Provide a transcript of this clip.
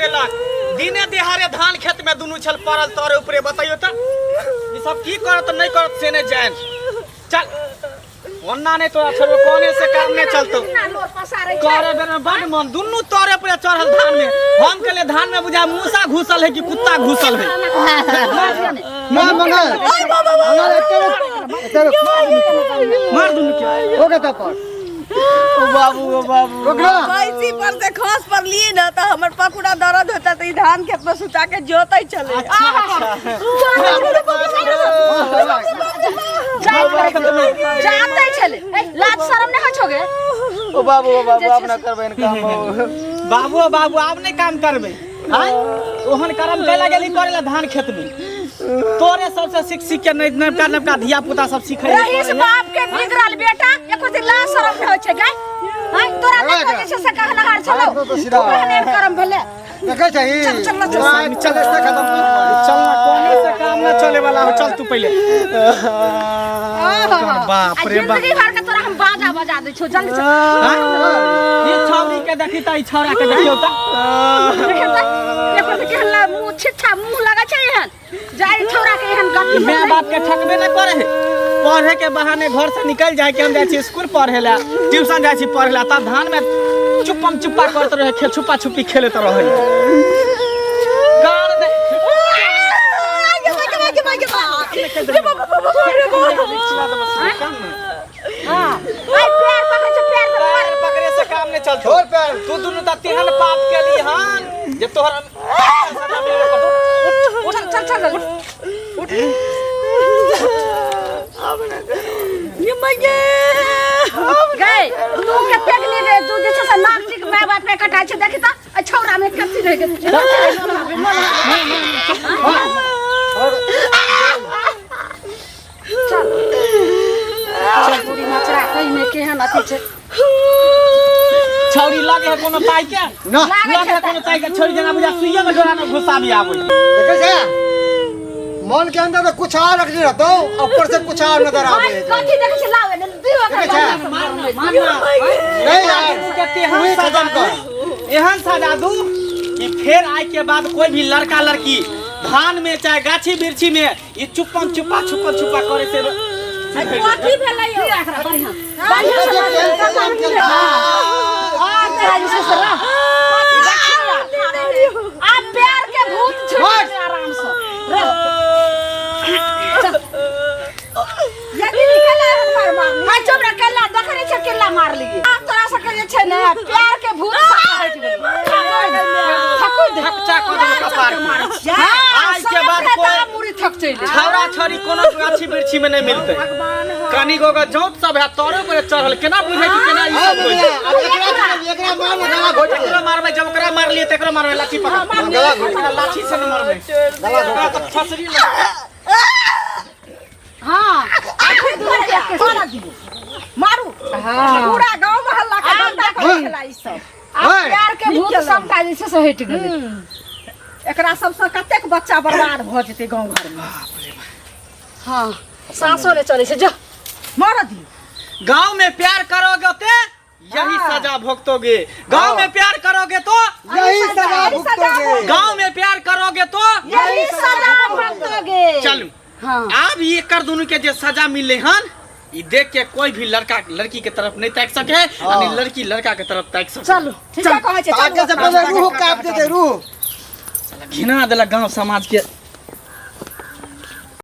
देलक। दिने दिहाड़े धान खेत में दुनू छल पड़ल तोरे ऊपरे। बतैयो तऽ ई सब की करत नहीं करत से नहीं जान। चल ओन्ना नहीं तोरा छोड़बो, कोने से काम नहीं चलतो। ना लोर पसारै छै। करे बेर में बड मन दुनू तोरे पर चढ़ल धान में। हम कहले धान में बुझा मूसा घुसल है कि कुत्ता घुसल है। ना मंगल मंगल, एते रुक, एते रुक। मार दुनू के। हो गया पर। ओ बाबू, ओ बाबू। रुक ना। कैसी पर से खस पर लिए ना तो हमर पकुड़ा दर्द होता तो ई धान खेत में सुता के जोते चले। जाते छले, लाज शरम नहीं होइ छौ गे? ओ बाबू, ओ बाबू, आब ना करबै काम। बाबू, ओ बाबू, आब नहीं काम करबै। आँय, ओहन करम कैला गेली करेला धान खेत में? तोरे सबसे सीख सीख के नहीं नबका नबका धिया पुता सब सीखे। रहीस बाप के बिगड़ल बेटा, एको दिन लाज शरम नहीं होइ छै गे? आँय, तोरा नहीं कहै छै से कहनहार छलौ। तो तू सीधा। कहने करम भेले। देखै छही? चल, चल, चल, चल, चल, खत्म कर। चल ना, कोने से काम ना चले वाला हो। चल तू पहले। बाप रे बाप। जिंदगी भर के तोरा हम बाजा बजा दै छौ। जल्दी चल। हाँ? ई छौरी के देखी त, ई छौरा के देखियौ त। देखियौ त, देखो त केहन मुँह छिच्छा मुँह लगै छै एहन जाय छौरा के एहन गति। माय बाप के ठकबे न करे है। पढ़े के बहाने घर से निकल जाए कि हम जाइ छी स्कूल पढ़े ला, ट्यूशन जाइ छी पढ़े ला, तब धान में चुप्पम चुप्पा करत रहे, खेल छुपा छुपी खेलत रहे। गान नहीं। हाँ, आइ पैर पकड़ै छै, पैर से। पैर पकड़े से काम नहीं चलतो। छोड़ पैर। तू दुनू त तेहन पाप केली हन जे तोहर सजा मिलबे करतौ। उठ। चल, चल, चल। उठ। गए तू कतेक नीक रे, तू जे छै से नाक टीक माय बाप के कटाइ छै। देखी त, आ छौरा में कथी रहि गेल? चल चल, पूरी मचरा कहीं में केहन अथी छै। छौरी लगे है कोनो ताई के ना। लगे है कोनो ताई के? छौरी जेना बुझा सुइये में डोरा में घुसा भी आबै। देखै छै, मन के अंदर तो कुछ और रखने रहतो, ऊपर से कुछ और नजर आवे है। कथी देखै छै? लावे ने दियो ओकरा। देखै छै? मारना। नहीं यार, के तू तेहन ही सजा खत्म कर। दू, एहन सजा दू कि फेर आइ के बाद कोई भी लड़का लड़की धान में चाहे गाछी वृक्षी में ये चुप्पन चुप्पा छुपन छुपा करे से। कथी भेलै यौ? एकरा बढ़ियां बढ़ियां से केहन सजा केलकै। और तोरा जे छै से रह। आब प्यार के भूत छुटि गेलै, आराम से रह। चल। यदि निकल आए मार मार। हाय चुप रह। केला देखै नहि छै, केला मारलियै। आब तोरा सबके जे छै ने प्यार के भूत सब हटि गेलै। थकुर दे। थकचा कऽ देलक कपार के। हाँ, आज के बाद सबके कोई- तऽ मुड़ी थक चलि। छौड़ा छौरी कोनो गाछी वृक्षी में नहीं मिलते। कनी गो के जौत सब है तोरे पर चढ़ल, केना बुझे कि केना ई हाँ, सब होइ छै? अब एकरा एकरा मार ना, गला घोट के। एकरो मारबै। जब ओकरा मारलियै तऽ एकरो मारबै। लाठी पकड़। गला घोट। एकरा लाठी से नहि मारबै। गला घोट। एकरा तऽ फसरी लग। हाँ, आखिर दूर के मारा दियो। मारू पूरा गांव मोहल्ला के गंदा कर खेला ई सब। आब ओए, प्यार के भूत सबटा जे छै से हटि गेलै। एकरा सबसँ कतेक बच्चा बर्बाद भऽ जेतै गांव घर में। हाँ, साँसो नहि चलै छै। जो मार दियो। गांव में प्यार करोगे ते यही सजा भुगतोगे। गांव में प्यार करोगे तो यही सजा भुगतोगे। गांव में प्यार करोगे तो यही सजा भुगतोगे। चलू। हाँ। आब ई एकर दुनू के जे सजा मिलले हन, ई देख के कोई भी लड़का लड़की के तरफ नहीं ताक सके आ नहीं लड़की लड़का के तरफ ताक सके। चलू। ठीके कहै छै। ताके चलू। से पहले रूह काट देते, रूह। घिना देलक गांव समाज के।